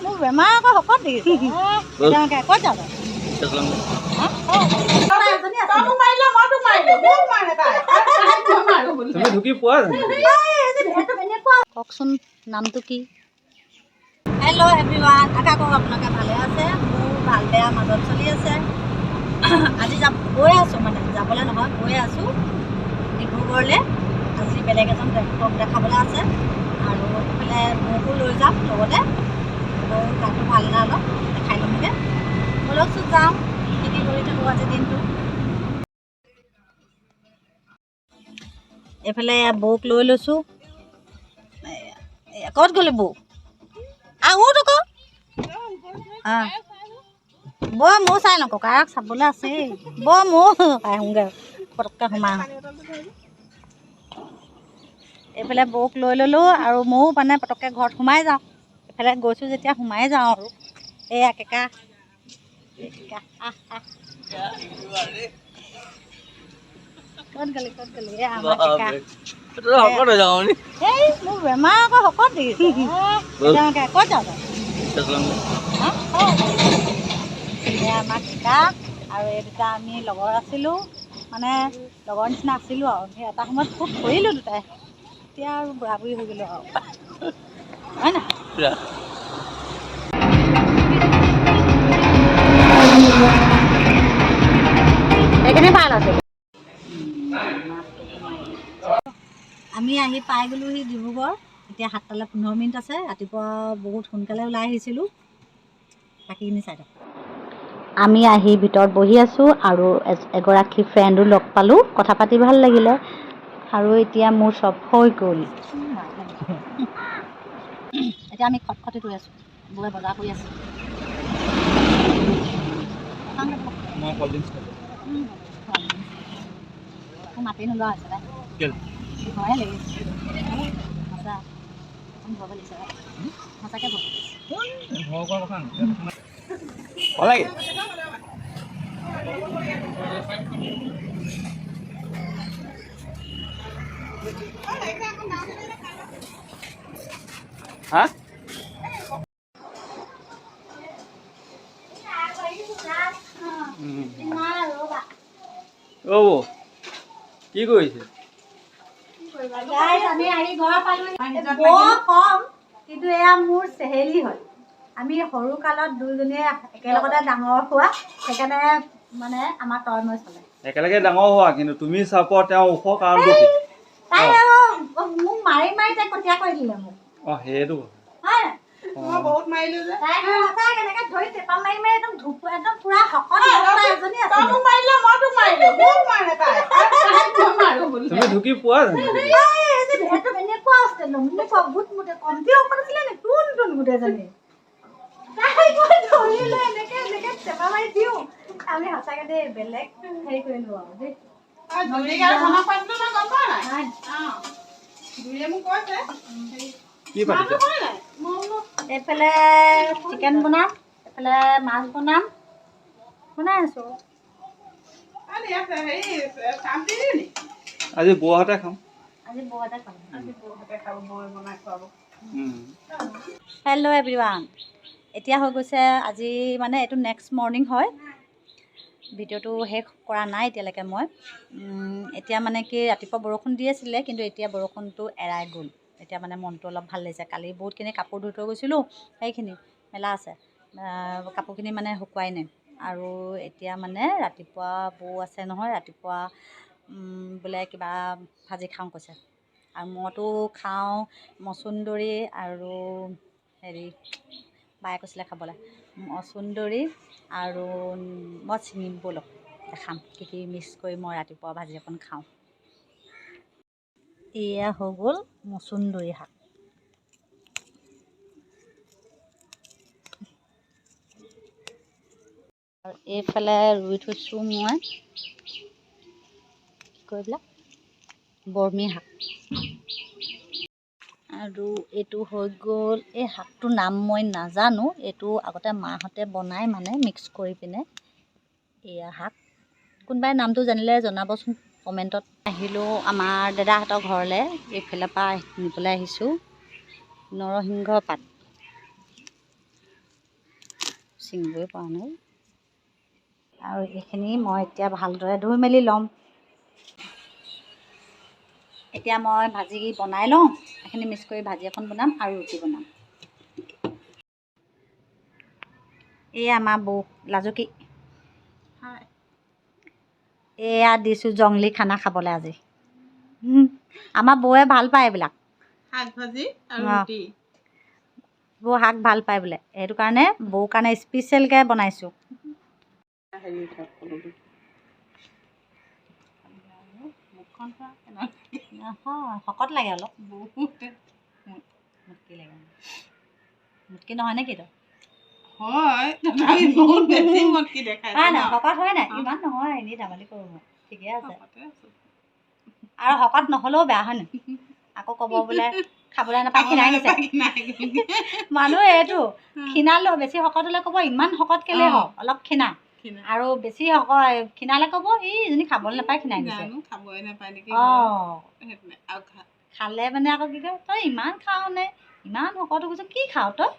মোৰ বেমাৰ আকৌ শকত দেখিছে। ক'ত যাব? কওকচোন নামটো কি? হেল্ল' এভৰিৱান, আশা কৰোঁ আপোনালোকে ভালে আছে। মোৰ ভাল বেয়া মাজত চলি আছে। আজি যাব গৈ আছোঁ, মানে যাবলৈ নহয়, গৈ আছোঁ ডিব্ৰুগড়লৈ। আজি বেলেগ এজন ডক্টৰক দেখাবলৈ আছে আৰু এইফালে মোকো লৈ যাম লগতে। মোৰ গাটো ভাল নাই, অলপ দেখাই ল'মগৈ। ব'লকচোন যাওঁ, কি কি কৰি থাকোঁ আজি দিনটো। এইফালে বৌক লৈ লৈছোঁ। ক'ত গ'লি বৌ? আহোঁ তো বৌ, ময়ো চাই লওঁ, ককাক চাবলৈ আছেই। বৌ ময়ো আহোঁগৈ, পটককৈ সোমাই আহোঁ। এইফালে বৌক লৈ ল'লোঁ আৰু ময়ো মানে পটককৈ ঘৰত সোমাই যাওঁ। এইফালে গৈছোঁ যেতিয়া সোমাই যাওঁ আৰু। এয়া কেকা, ক'ত গ'লি ক'ত গ'লি? এয়া আমাৰ কেকা। এই মোৰ বেমাৰ আকৌ শকত দেখিছে। ক'ত যাওঁ? এয়া আমাৰ কেকা আৰু এই দুটা আমি লগৰ আছিলোঁ, মানে লগৰ নিচিনা আছিলোঁ আৰু। সেই এটা সময়ত খুব ফুৰিলোঁ দুটাই, এতিয়া আৰু বুঢ়া বুঢ়ী হৈ গ'লোঁ আৰু, হয় নহয়? সেইখিনি ভাল আছে। আমি আহি পাই গ'লোহি ডিব্ৰুগড়। এতিয়া 7:15 আছে। ৰাতিপুৱা বহুত সোনকালে ওলাই আহিছিলোঁ। বাকীখিনি চাই থাকক। আমি আহি ভিতৰত বহি আছোঁ আৰু এগৰাকী ফ্ৰেণ্ডো লগ পালোঁ, কথা পাতি ভাল লাগিলে। আৰু এতিয়া মোৰ চব হৈ গ'ল। এতিয়া আমি খটখটি কৰি আছোঁ, বৌয়ে বজাৰ কৰি আছে। মোৰ মাতি নোলোৱা হৈছে পাই, ভয়ে লাগিছে সঁচা। ভয় লাগিছে, সঁচাকৈ ভয় লাগিছে। অ' কি কৰিছে? আমি আহি ঘৰ পালোঁ। বৰ কম, কিন্তু এয়া মোৰ চেহেলী হয়। আমি সৰু কালত দুয়োজনীয়ে একেলগতে ডাঙৰ হোৱা, সেইকাৰণে মানে আমাৰ তই মই চলে। একেলগে ডাঙৰ হোৱা, কিন্তু তুমি চাপৰ, তেওঁ ওখ। কাৰণটো কি? তাই মোক মাৰি মাৰি তাই কটীয়া কৰি দিলে মোক। অঁ, সেইটো হয়। মই বহুত মাৰিলো যে। তাই কেনেকে ধৰি টেপা মাৰি মাৰি একদম ধূপ, একদম পুৰা শকত এজনী আছে। তই মোক মাৰিলে, মই তোক মাৰিলো, মোক মাৰে তাই। তুমি ঢুকি পোৱা জানো? এনেকুৱা আছিলে, এনেকুৱা গোট মুঠে কমটি শকত আছিলে নে, টোন টোন গোটেইজনী। তাই মই ধৰি লৈ এনেকে এনেকে টেপা মাৰি দিওঁ। আমি সঁচাকে দেই বেলেগ হেৰি কৰিলো আৰু দেই। কি পাতিছা? এইফালে চিকেন বনাম, এইফালে মাছ বনাম, বনাই আছোঁ। আজি বৌহঁতে খাম। আজি বৌহঁতে খাম। হেল্ল' এভৰিৱান, এতিয়া হৈ গৈছে আজি মানে এইটো নেক্সট মৰ্ণিং হয়। ভিডিঅ'টো শেষ কৰা নাই এতিয়ালৈকে মই। এতিয়া মানে কি, ৰাতিপুৱা বৰষুণ দি আছিলে, কিন্তু এতিয়া বৰষুণটো এৰাই গ'ল। এতিয়া মানে মনটো অলপ ভাল লাগিছে। কালি বহুতখিনি কাপোৰ ধুই থৈ গৈছিলোঁ, সেইখিনি মেলা আছে, কাপোৰখিনি মানে শুকুৱাই নাই। আৰু এতিয়া মানে ৰাতিপুৱা বৌ আছে নহয়, ৰাতিপুৱা বোলে কিবা ভাজি খাওঁ কৈছে। আৰু মইতো খাওঁ মচুন্দৰী আৰু হেৰি বায়ে কৈছিলে খাবলৈ মচুন্দৰী আৰু মই ছিঙিম ব'লক দেখাম কি কি মিক্স কৰি মই ৰাতিপুৱা ভাজি অকণ খাওঁ। এয়া হৈ গ'ল মচুন্দৰী শাক। আৰু এইফালে ৰুই থৈছোঁ মই কি কয় এইবিলাক বৰ্মি শাক। আৰু এইটো হৈ গ'ল, এই শাকটোৰ নাম মই নাজানো, এইটো আগতে মাহঁতে বনাই মানে মিক্স কৰি পিনে। এয়া শাক, কোনোবাই নামটো জানিলে জনাবচোন কমেণ্টত। আহিলোঁ আমাৰ দাদাহঁতৰ ঘৰলৈ, এইফালৰ পৰা নিবলৈ আহিছোঁ। নৰসিংহ পাত ছিঙিবই পৰা নাই। আৰু এইখিনি মই এতিয়া ভালদৰে ধুই মেলি ল'ম। এতিয়া মই ভাজি বনাই লওঁ। এইখিনি মিক্স কৰি ভাজি এখন বনাম আৰু ৰুটি বনাম। এয়া আমাৰ বৌ লাজুকী। হাই। এয়া দিছোঁ জংলী খানা খাবলৈ আজি। আমাৰ বৌৱে ভাল পায় এইবিলাক। শাক ভাজি আৰু ৰুটি। বৌ শাক ভাল পায় বোলে, সেইটো কাৰণে বৌৰ কাৰণে স্পেচিয়েলকৈ বনাইছোঁ। হেৰি উঠাওক কলটো। মুখখন চোৱা কেনেকুৱা। নহয়, শকত লাগে অলপ। বহুত। মুটকি লাগে। মুটকি নহয় নেকি তই? হয়, তথাপি বহুত বেছি মটকি দেখাইছে। নাই নাই। ন? শকত হয় নাই? অ। ইমান নহয়, এনেই ধেমালি কৰোঁ মই। ঠিকে আছে। শকতে আছো। আৰু শকত নহ'লেও বেয়া হয় নাই? আকৌ ক'ব বোলে খাবলৈ নাপায় ক্ষীণাই গৈছে। খাবলৈ নাপায় ক্ষীণাই গ'লগে। মানুহ এইটো ক্ষীণালেও, বেছি শকত হ'লে ক'ব ইমান শকত কেলে হও, অলপ ক্ষীণা। ক্ষীণা। আৰু বেছি শকত ক্ষীণালে ক'ব এই এজনী খাবলৈ নাপায় ক্ষীণাই গৈছে। জানো খাবই নাপায় নেকি। সেইটো নাই। আৰু খালে মানে আকৌ কি কয়, তই ইমান খাৱ নে, ইমান শকত হৈ গৈছ, কি খাৱ তই?